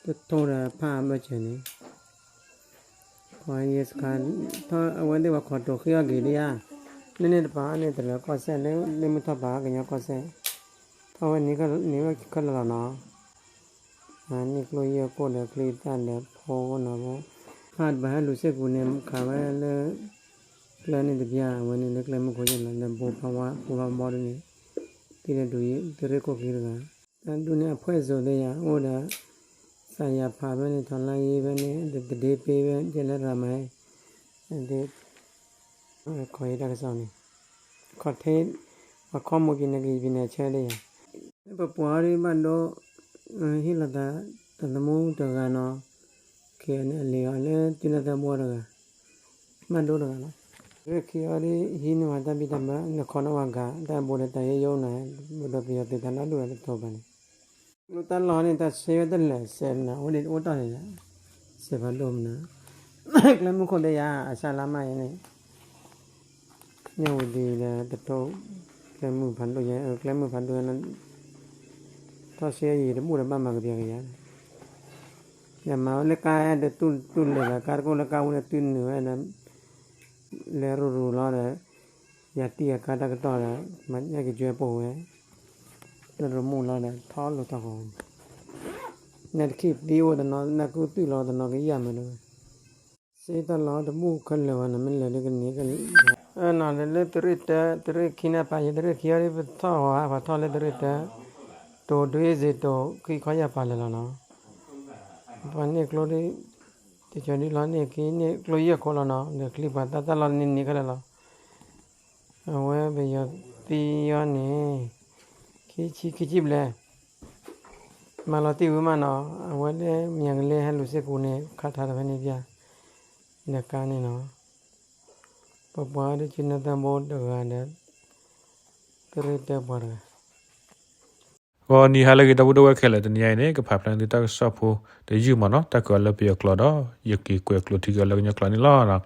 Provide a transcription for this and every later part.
ကထိဒီးဖးအါဘၢၣ်စၢၤန့ၣ်, ခီယဲစခါ, ထီၣ်အဝဲသ့ၣ်ပှၤခိးတိၤဃ့အီၣ်က့ၤဒံးဧါ, မ့ၢ်န့ၣ်တပၤန့ၣ် တလၢၤကီၢ်စဲၣ်လၢ လၢမုၢ်ထီၣ်ပၤကညီကီၢ်စဲၣ်, ထီၣ်ဝဲန့ၣ်န့ၢ်ဝဲခဲလၢာ်လီၤနီၤ, န့ၢ်ကျိယဲၢ်ကိၣ်ဒီးချံတၢ်ဒီးဖိနီၤဖိ, ဖးတပၤဟဲလူၤစ့ၢ်ကီးန့ၣ် ခးဝဲလၢ ကျဲန့ၣ်တပျၢ် အဝဲန့ၣ်လၢကျဲမုၢ်ခိၣ်ယဲၢ်လီၤ လၢဘိဖးဝါ ဘိဖးဘီဒ်န့ၣ်, သံလၢဒူၣ်ယဲၢ် တရ့ၣ်ကိၣ်က့တဂၤ, တၢ်ဒူၣ်န့ၣ်အဖှဲၣ်စိးသ့ၣ်ယၤ အိၣ်ဒီး သးယၤဖးဖဲန့ၣ် ထီလါယ့ဖဲန့ၣ် တဒ့ပ့ဝဲ ကဲလၢရၤမၤ, ဒ် ခီယဲတၢ်ကစီၣ်န့ၣ်, ခီထဲ ပှၤခီမိၣ်က့ၤန့ၣ်က့ၤပနၢ်ဆၢဒ်ယၤ, ပပှၤအီၤဒ်ဘၣ်ဒိ ဟ့ၣ်လီၤသး တၢ်သမူတဂၤနီၤ, ခဲအံၤန့ၣ်အလံာ်အီၤလၢ တုၤနၢ်သၢဘီတဂၤ, ဘၣ်ဒိတဂၤလီၤ, ရ့ၣ်ခံအီၤဒ်ဟံးန့ၢ်ဝဲတၢ်ဘံၣ်တၢ်ဘၢ နခီန့ၢ်ဝဲဂၤ တၢ်ဘိဒီးတၢ်ယဲယိနၤ, ဘၣ်ဒီးပယီၤသုးတၢ်လီၢ်ဒိၣ်ဝဲတတီၤဘၣ်န့ၣ် ကျိတၢ်လီၢ်န့ၣ် တၢ်ဆှၢဝဲတလဲၤစဲးမနုၤ အိၣ်ဒ်အိၣ်တ့ၢ်န့ၣ်, စဲးဖးဒိၣ်မနုၤ, ကျဲမုၢ်ခိၣ်သ့ၣ်ယၤ အဆၣ်လါမးအံၤန့ၣ်, မ့ၢ်ဝံၤဒ်ဒီးတတိၢ်, ကျဲမုၢ်ဖးဒိၣ်ယဲ ကျဲမုၢ်ဖးဒိၣ်ယဲ, ထီၣ်ဆှၢယံၤတဘူၣ်ဒီးဘၣ်မၤကပျဲကယၤ, ယမၤဝဲလၢကါဒီးတူၢ်လၢာ်လၢကါတကိၣ်လၢကါဝံၤဒီးတုၤနုာ်ဝဲဒီး လဲၤရူၤရူၤလီၤဒီး ယၤတံၢ်အကါတၢ်ကတီၢ်ဒီး မၤက့ၤကၠွဲပိာ်ဝဲ, လၢရမူၢ်လီၤဒီးထီၣ်လိာ်ထီၣ်ဃီ, နတခံသံအိၣ်တနီၤ နကူသုၣ်လီၤတနီၤကယၢ်မးလၢဝဲ, စ့တၢ်လီၢ်တဘူၣ်ခဲလၢာ်ဝဲနီၤ မ့ၢ်လဲၤလၢကန့ၢ်ကလီၢ်, လၢတရ့ၣ်တၢ တရ့ၣ်ခံန့ၣ်ပာ်ယဲ တရ့ၣ်ခံအီၤဒ်ပထီၣ်ဝဲ ပှၤထီၣ်လၢတရ့ၣ်တၢ, တိၤဒွံစ့တိၤ ခံခီယၢ်ပာ်လၢာ်လီၤနီၤ, ပှၤန့ၢ်ကျိဒ် တကီဒ်လီၤန့ၢ်က့ န့ၢ်ကျိယဲၢ်ခိၣ်လီၤနီၤ ဒီးချံပှၤတၢ်တၢ်လီၢ်န့ၢ်န့ၢ်ခဲလၢာ်လီၤ, အဝဲပယီၤသံအီၤန့ၣ် ခံဆံခံဆံဘျဲၣ်, မၤလီၤတံၢ်ဝံၤမးနီၤ အဝဲလၢမၠဲၤကလ့ဟဲလူၤစ့ၢ်ကီးန့ၣ် ခးထါတဖဲန့ၣ်ပျၢ်, ဒီးကါန့ၣ်နီၤ, ပပှၤဒ်ကနၢသၢဘိတဂၤဒီး တရ့ၣ်တၢပှၤတဂၤ ဂီၤနံၤဟါလၢအဂ့ၤ ဒီပုၢ်ဒီဝဲၢ်ခဲလၢာ် တနံၤအံၤန့ၣ် ကဖးဖျါန့ၢ်သုတၢ်ကစီၣ်ဖိတယုၢ်မးနီၤ တၢ်ကွဲးအီၤလၢပယီၤကျိာ်ဒီး ယက့ၤကွဲးကျိာ်ထံက့ၤအီၤလၢကညီကျိာ်န့ၣ်လီၤ.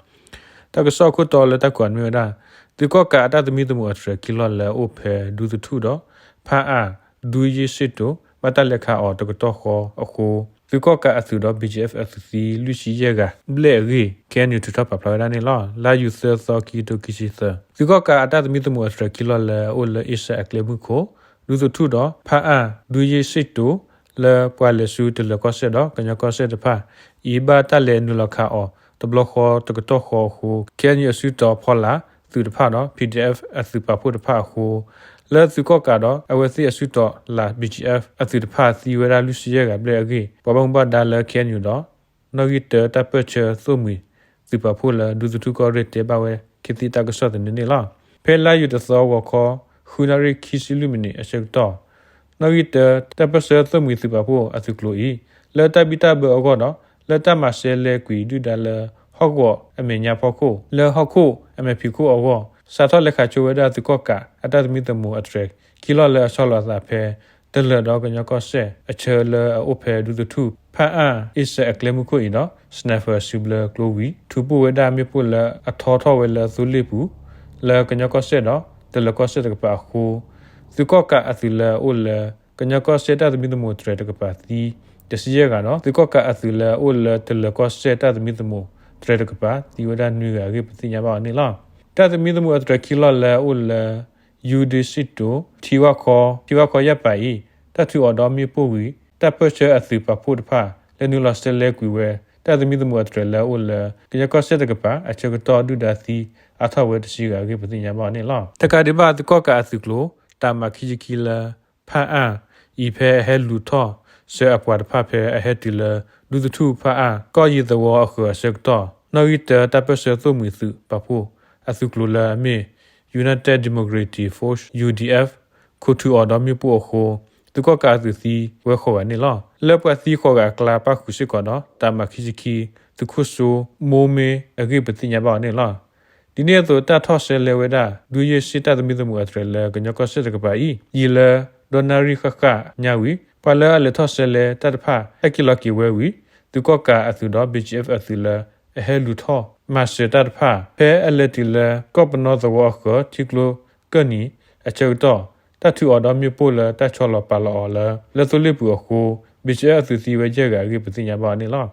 တၢ်ကစီၣ်အခိၣ်တီလၢတၢ်ကွဲးန့ၢ်ဝဲဒၣ် သုးကီၣ်ကးအတၢ်သမံသမိးအတြဲၤခံလီၢ်လၢအအိၣ်ဖဲဒူသထူၣ်ဒီး ဖၣ်အၣ် ဒူယ့ၢ်စ့ၣ်တိၤ ဘၣ်တၢ်လဲၤခးအီၤတကတီၢ်ဃီအဃိ သုးကီၣ်ကးအသုးဒီး ဘီကၠံအ့ၣ်အ့ၣ် အသုးသံ လွံၢ်ဆံယဲၢ်ဂၤဘျဲၣ်အဂ့ၢ် ခ့ၣ်အဲၣ်ယူၣ် ထုးထီၣ်ပာ်ဖျါဝဲဒၣ်န့ၣ်လီၤ. လါယူၤသၢသီ ခံကထိခံဆံသၢ သုးကီၣ်ကးအတၢ်သမံသမိးအတြဲၤခံလီၢ်လၢအအိၣ်လၢ အ့ရှၢၣ်အကျဲမုၢ်ခိၣ် ဒူသထူၣ်ဒီး ဖၣ်အၣ် ဒူယ့ၢ်စ့ၣ်တိၤ လၢပှၤလဲၤဆူတလၢၤကီၢ်စဲၣ်ဒီး ကညီကီၢ်စဲၣ်တဖၣ်အံၤ ဘၣ်တၢ်လဲၤနုာ်လီၤခးအီၤ တဘျီဃီတကတီၢ်ဃီအဃိ ခ့ၣ်အဲၣ်ယူၣ် အစုတီၤဖီလာ်သုးတဖၣ်ဒီး ပီၣ်ဒံၣ်အဲၣ်အ့ၣ် အသုးပာ်ဖှိၣ်တဖၣ်အဃိ လၢသုးကီၣ်ကးဒီး အဝဲသ့ၣ်အစုတီၤလၢ ဘီကၠံအ့ၣ်အ့ၣ် အသုးတဖၣ်သံဝဲဒၣ်လွံၢ်ဆံယဲၢ်ဂၤဘျဲၣ်အဂ့ၢ် ပှၤဘၣ်မူဘၣ်ဒါလၢ ခ့ၣ်အဲၣ်ယူၣ်ဒီး နီၣ်ဂံၢ်တၢတၢ်ပၢၢ်ဆၢသိၣ်မှံၤသုးပာ်ဖှိၣ်လၢ ဒူသထူၣ်ကီၢ်ရ့ၣ်တဲဘၣ်ဝဲ ခ့သံတၢ်ကစီၣ်သန့န့ၣ်လီၤ. ဖဲလါယူၤတသီ ဂီၤခီ ဃုနၣ်ရံၣ်ခံဆံလွံၢ်မံးနံးအဆၢကတီၢ် နီၣ်ဂံၢ်တၢ တၢ်ပၢၢ်ဆၢသိၣ်မှံၤသုးပာ်ဖှိၣ်အသုးကျိၤအံၤ လၢတၢ်ဘံၣ်တၢ်ဘၢအဂီၢ်ဒီး လၢတၢ်မၤစဲလဲကွံာ်ဒုၣ်ဒါလၢ ဟီၣ်ကဝီၤအမဲာ်ညါဖီခိၣ် လၢဟီၣ်ခိၣ်အမဲာ်ဖံးခိၣ်အဂီၢ် စးထီၣ်လဲၤခးဆိဝဲဒၣ်သုးကီၣ်ကးအတၢ်သမံသမိးအတြဲၤခံလီၢ်လၢအဆီလီၤအသးဖဲ တလၢၤဒီးကညီကီၢ်စဲၣ် အဆၢလၢအအိၣ်ဖဲဒူသထူၣ် ဖၣ်အၣ် အ့ရှၢၣ်အကျဲမုၢ်ခိၣ်အံၤဒီး sniper စုဘျၢကျိဝံၤ ထုးပိၢ်ဝဲဒၣ်မ့ၣ်ပိၢ်လၢအထီထီၣ်ဝဲလၢသိလ့ၣ်ပူၤ လၢကညီကီၢ်စဲၣ်ဒီး တလၢၤကီၢ်စဲၣ်တကပၤအဃိ သုးကီၣ်ကးအသုးလၢအအိၣ်လၢ ကညီကီၢ်စဲၣ်တၢ်သမံသမိးတြဲၤတကပၤသံ တဆံယဲၢ်ဂၤဒီး သုးကီၣ်ကးအသုးလၢအအိၣ်လၢတလၢၤကီၢ်စဲၣ်တၢ်သမံသမိးတြဲၤတကပၤ သံဝဲဒၣ်နွံဂၤအဂ့ၢ် ပသ့ၣ်ညါဘၣ်အီၤန့ၣ်လီၤ. တၢ်သမံသမိးအတြဲၤခံလီၢ်လၢအအိၣ်လၢ ယူဒ့ၣ်စ့ၣ်တိၤ ထံဝၣ်ခီ ထံဝၣ်ခီယၢ်ပၤအံၤ တၢ်ထုးအီၤဒီးမ့ၣ်ပိၢ်ဝံၤ တၢ်ပၢၢ်ဆၢအသုးပာ်ဖှိၣ်တဖၣ် လဲၤနုာ်လီၤစဲလဲကွံာ်ဝဲ တၢ်သမံသမိးအတြဲၤလၢအအိၣ်လၢ ကညီကီၢ်စဲၣ်တကပၤ အဆၢကတီၢ်ဒုၣ်ဒါသံအါထီၣ်ဝဲတဆံဂၤအဂ့ၢ် ပသ့ၣ်ညါဘၣ်အီၤန့ၣ်လီၤ. တကးဒံးဘၣ် သုးကီၣ်ကးအသုးကျိၤ တၢ်မၤခံဆံခံလၢ ဖၣ်အၣ် အံၤဖဲအဟဲလူၤထီၣ်ဆှၢအပှၤတဖၣ်ဖဲအဟဲတုၤလၢ ဒူသထူၣ်ဖၣ်အၣ် ကီၢ်ယံၤသဝီအဃၢၤအဆၢကတီၢ် နီၣ်ဂံၢ်တၢ တၢ်ပၢၢ်ဆၢသိၣ်မှံၤသုးပာ်ဖှိၣ်အသုးကျိၤလၢအမ့ၢ် United Democratic Force, U D F ခိးထုးအီၤဒီးမ့ၣ်ပိၢ်အဃိ သုးကီၣ်ကးအသုးသံဝဲဃိးဂၤန့ၣ်လီၤ. လၢပှၤသံဃိးဂၤအကျါ ပၣ်ဃုာ်စ့ၢ်ကီးဒီး တၢ်မၤခံဆံခံ သုးခိၣ်စိမိၢ်မ့ၢ်အဂ့ၢ် ပသ့ၣ်ညါဘၣ်အီၤန့ၣ်လီၤ. ဒ်န့ၣ်အသိး တၢ်ထီၣ်စဲလဲဝဲဒၣ် ဒူယ့ၢ်စ့ၣ်တၢ်သမံသမိးအတြဲၤလၢကညီကီၢ်စဲၣ်တကပၤအံၤ ယံာ်လၢဒီနၣ်ရံၣ်ဃၣ်ဃၣ်ညါဝံၤ ပှၤလၢအလဲၤထီၣ်စဲလဲတၢ်တဖၣ် ဟဲက့ၤလီၤက့ၤဝဲဝံၤ သုးကီၣ်ကးအသုးဒီး ဘီကၠံအ့ၣ်အ့ၣ် အသုးလၢ အဟဲလူၤထီၣ်မၤစၢၤတၢ်တဖၣ် ဖဲအလဲၤတုၤလၢ ကီၢ်ပနီသဝီအဃၢၤ ထံကျိကၢၢ်နံၤအဆၢကတီၢ် တၢ်ထုးအီၤဒီးမ့ၣ်ပိၢ်လၢတၢ်ဆီလီၤပာ်လီၤအီၤလၢ လၢသိလ့ၣ်ပူၤအဃိ ဘ့ၣ်ကၠၢအသုးသံဝဲယဲၢ်ဂၤအဂ့ၢ် ပသ့ၣ်ညါဘၣ်အီၤန့ၣ်လီၤ.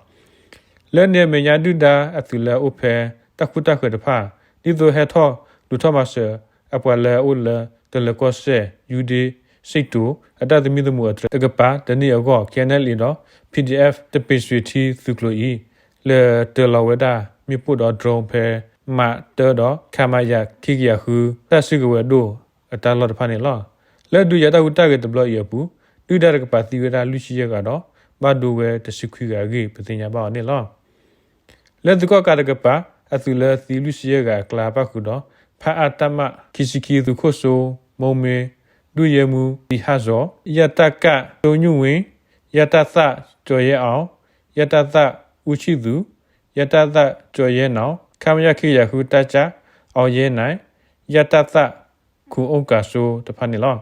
လၢန့ၣ်အမဲာ်ညါ ဒုၣ်ဒါအသုးလၢအအိၣ်ဖဲတၢ်ဃူတၢ်ဃၢၤတဖၣ် ဒ်သိးဟဲထီၣ်လူၤထီၣ်မၤစၢၤအပှၤလၢအအိၣ်လၢ တလၢၤကီၢ်စဲၣ် ယူဒ့စ့ၣ်တိၤ အတၢ်သမံသမိးအတြဲၤတကပၤတန့ၢ်အဂီၢ် ခ့ၣ်အဲၣ်အဲၣ်လ်အ့ဒီး ပံၣ်ဒံၣ်အဲၣ် တပ့ၤစှ့ၤထံသုးကျိၤအံၤ လဲၤတၢၤလီၤဝဲဒၣ်မ့ၣ်ပိၢ်ဒီး drone ဖဲ မးတၢဒီး ခမရ ခံကယၤဃု တၢ်စုကဝဲၤဒိၣ်အတၢ်လီၢ်တဖၣ်န့ၣ်လီၤ. လၢဒုးယၤတၢ်ဟူးတၢ်ဂဲၤတဘျီအံၤအပူၤ ဒုၣ်ဒါတကပၤသံဝဲဒၣ်လွံၢ်ဆံယဲၢ်ဂၤဒီး ဘၣ်ဒိဝဲတဆံခွံဂၤအဂ့ၢ် ပသ့ၣ်ညါဘၣ်အီၤန့ၣ်လီၤ. လၢသုးကီၣ်ကးတကပၤ အသုးလၢသံလွံၢ်ဆံယဲၢ်ဂၤအကျါ ပၣ်ဃုာ်ဒီး ဖၣ်အၣ်တၣ်မၣ် ခံဆံခံ သုးခိၣ်စိမိၢ်မ့ၢ် ဒုၣ်ယဲမူ သံဟၣ်စီၤ ယတၣ်ကၣ် စိညုၣ်ဝ့ ယတၣ်သၣ် ကၠီၤယဲအီၤ ယတၣ်သၣ် အူဆံၣ်သူး ယတၣ်သၣ် ကၠီၤယဲနီၤ ခမရ ခံကယၤဃု တၢ်ကၢ် အီၤယဲနၣ် ယတၣ်သၣ် ခိၣ်အိၣ်ကးစိတဖၣ်န့ၣ်လီၤ.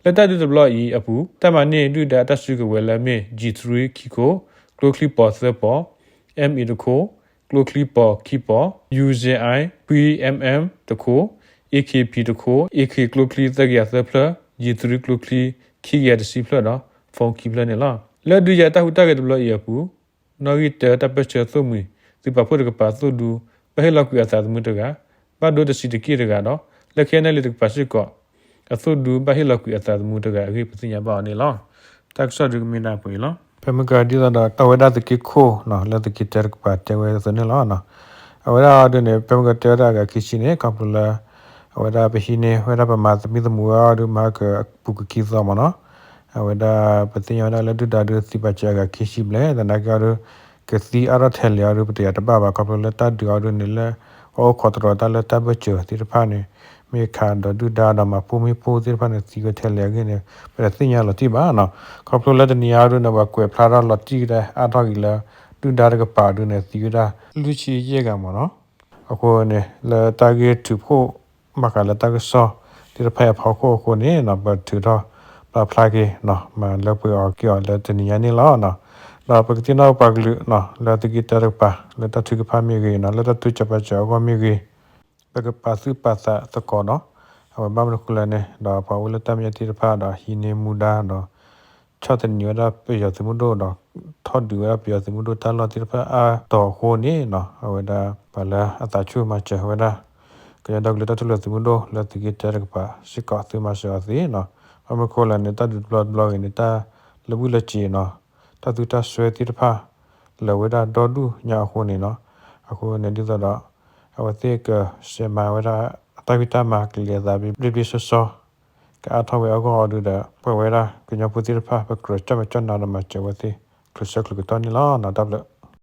လၢတၢ်ဒုးတဘျီအံၤအပူၤ တၢ်မၤန့ၢ်ဒုၣ်ဒါအတၢ်စုကဝဲၤလၢအမ့ၢ် G three ခံခိၣ် ကျိချံပီၤသၢပီၤ M eight တခိၣ် ကျိချံပီၤခံပီၤ U Z I ခွံ M M တခိၣ် A K P တခိၣ် A K ကျိချံသၢကယၤသၢဖျၢၣ် G three ကျိချံခံကယၤတဆံဖျၢၣ်ဒီး phone ခံဖျၢၣ်န့ၣ်လီၤ. လၢဒုးယၤတၢ်ဟူးတၢ်ဂဲၤတဘျီအံၤအပူၤ နီၣ်ဂံၢ်တၢတၢ်ပၢၢ်ဆၢသိၣ်မှံၤ သုးပာ်ဖှိၣ်တကပၤသိၣ်ဒူ ဘၣ်ဟ့ၣ်လီၤကွံာ်အသးသမူတဂၤ ဘၣ်ဒိတဆံးတက့ၢ်တဂၤဒီး လၢ ခ့ၣ်အဲၣ်အဲၣ်လ်အ့ တကပၤစ့ၢ်ကီး အသိၣ်ဒူဘၣ်ဟ့ၣ်လီၤကွံာ်အသးသမူတဂၤအဂ့ၢ် ပသ့ၣ်ညါဘၣ်အီၤန့ၣ်လီၤ. တၢ်ကစီၣ်ဒုးကမ့ၢ်ဒၣ်ပှဲၤအံၤလီၤ. ဖဲမုၢ်ကီၤဒ်သိးဒီး တၢ်ဝဲဒၣ်သုးက့ခိၣ်နီၤ လၢသုးက့တၢတကပၤတဲဝဲအသိးန့ၣ်လီၤ. အဝဲဒၣ်အီၤဒုးန့ၣ် ဖဲမုၢ်ကီၤတဲဝဲဒၣ်အဂၤခံဆံန့ၣ် ခီဖျိလၢ အဝဲဒၣ်ပဟံးန့ၢ်ဝဲဒၣ်ပမၤသမံသမိးဝဲအီၤဒုး မၤကပူၤကခံသီမ့ၢ်နီၤ. အဝဲဒၣ်ပသ့ၣ်ညါဝဲဒၣ်လၢဒုၣ်ဒါဒုးသံပာ်စၢၤအဂၤခံဆံဘျဲၣ် သနာ်က့အီၤဒုး ကသံအါထီၣ်ထဲလဲၣ်အီၤဒုး ပတယၤတဘၣ်ဘၣ် ခီဖျိလၢတၢ်ဒုးအီၤဒုးန့ၣ်လၢ ပှၤအိၣ်ခိးတရီၤတၢ်လၢတၢ်ဘၢၣ်စၢၤသ့ၣ်တဖၣ်န့ၣ် မ့ၢ်ခးဒီးဒုၣ်ဒါဒီးမၤဖှိၣ်မ့ၣ်ပိၢ်သ့ၣ်တဖၣ်န့ၣ် သံဝဲထဲလဲၣ်အဂ့ၢ်န့ၣ် ပတသ့ၣ်ညါလီၤတံၢ်ဘၣ်နီၤ. ခီဖျိလၢတနံၤအံၤဒုးန့ၣ် ပှၤကွဲးဖျါထီၣ်လီၤတံၢ်ကဒါအါထီၣ်က့ၤလၢ ဒုၣ်ဒါတကပၤဒုးန့ၣ် သံဝဲဒၣ်လွံၢ်ဆံယဲၢ်ဂၤမ့ၢ်နီၤ. အဃိန့ၣ် လၢတၢ်ဂ့ၢ်ထုးဖှိၣ် ဘၣ်ဃးလၢတၢ်ကစီၣ်သ့ၣ်တဖၣ်အံၤအဖီခိၣ်အဃိန့ၣ်နီၤ ပထုးထီၣ်ပာ်ဖျါက့ၤနီၤ မၤလၢပှဲၤအီၤက့ၤအီၤလၢတနံၤညါန့ၣ်လီၤ. ဒီးပကသ့ၣ်နီၣ်ပှၤကလုာ်နီၤ လၢသုးက့တၢတကပၤ လၢတၢ်ထုကဖၣ်မ့ၢ်ဂ့ၤနီၤ လၢတၢ်တိစၢၤပာ်စၢၤအဂီၢ်မ့ၢ်ဂ့ၤ ပကပာ်သူၣ်ပာ်သးသကိးနီၤ. အဝဲဘၣ်မနုၤဃိလဲၣ်န့ၣ် ဒီးပှၤအိၣ်လၢတၢ်မဲာ်ညါသ့ၣ်တဖၣ်ဒီး ဟံးန့ၢ်မူဒါဒီး ဆီၣ်သနံးဝဲဒၣ်ပယီၤသုးမုၢ်ဒိၣ်ဒီး ထီၣ်ဒုးဝဲဒၣ်ပယီၤသုးမုၢ်ဒိၣ်တၢ်လီၢ်သ့ၣ်တဖၣ်အါတီၤအဃိန့ၣ်နီၤ အဝဲဒၣ်ပှၤလၢအသးဆူၣ်မၤစၢၤဝဲဒၣ် ကညီဒီကလုာ်တၢ်ထူၣ်ဖျဲးသုးမုၢ်ဒိၣ်လၢသုးက့တၢတကပၤစ့ၢ်ကီး သုမၤစၢၤအီၤသ့နီၤ. ဘၣ်မနုၤဃိလဲၣ်န့ၣ် တၢ်ဒုးတဘျီတဘျီဂ့ၤန့ၣ် တၢ်လၢဝံၣ်လၢစ့ၤနီၤ တၢ်သူတၢ်စွဲသ့ၣ်တဖၣ် လၢာ်ဝဲဒၣ်ဒီဒူၣ်ညါအဃိန့ၣ်နီၤ. အဃိန့ၣ်ဒ်သိးဒီး အဝဲသ့ၣ်ကစဲးမၤဝဲဒၣ် အတၢ်ဖံးတၢ်မၤကလဲၤအသးဘျ့ဘျ့ဆှီဆှီ ကအါထီၣ်ဝဲအဂီၢ်အီၤဒုးဒီး ပဝဲဒၣ်ကညီဖိသ့ၣ်တဖၣ် ပကြၢးကၠီၣ်မဲာ်ကၠီၣ်နါဒီးမၤစၢၤဝဲသ့ၣ် ချုးဆၢချုးကတီၢ်န့ၣ်လီၤ. တၢ်ဘျုး